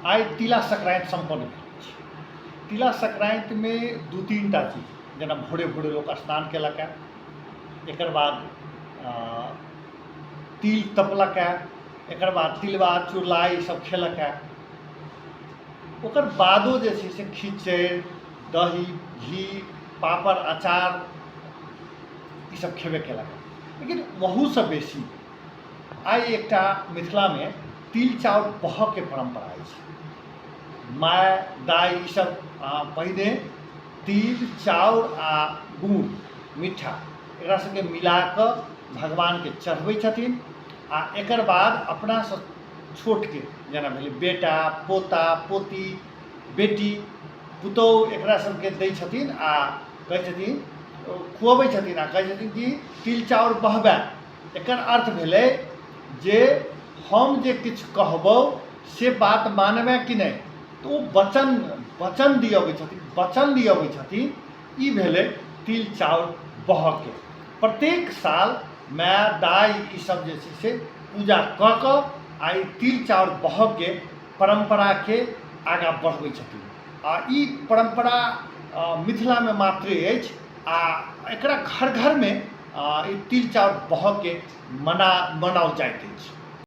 आइ तिला संक्रान्ति सम्पन्न भेल अछि। तिला संक्रान्तिमे दू तीन टा चीज जेना भोरे भोरे लोक स्नान केलक हँ, एकर बाद तिल तपलक हँ, एकर बाद तिलबा चुड़लाइ ईसब खेलक हँ। ओकर बादो जे छै से खिचड़ि, दही, घी, पापड़, अचार ईसब खेबे केलक हँ। लेकिन ओहूसँ बेसी आइ एकटा मिथिलामे तिल चाउर बहऽके परम्परा अछि। माय दाइ ईसब पहिने तिल चाउर आ गुड़ मिठ्ठा एकरा सबके मिलाकऽ भगवानके चढ़बै छथिन आ एकर बाद अपनासँ छोटके जेना भेलै बेटा पोता पोती बेटी पुतहु एकरा सबके दै छथिन आ कहै छथिन खुअबै छथिन आ कहै छथिन कि तिल चाउर बहबै। एकर अर्थ भेलै जे हम जे किछु कहबौ से बात मानबे कि नहि, तऽ ओ वचन वचन दिअबै छथिन, वचन दिअबै छथिन। ई भेलै तिल चाउर बहऽके। प्रत्येक साल माय दाइ ईसब जे छै से पूजा कऽ कऽ आ ई तिल चाउर बहऽके परम्पराके आगाँ बढ़बै छथिन। आ ई परम्परा मिथिलामे मात्रे अछि आ एकरा घर घरमे ई तिल चाउर बहऽके मनाओल जाइत अछि।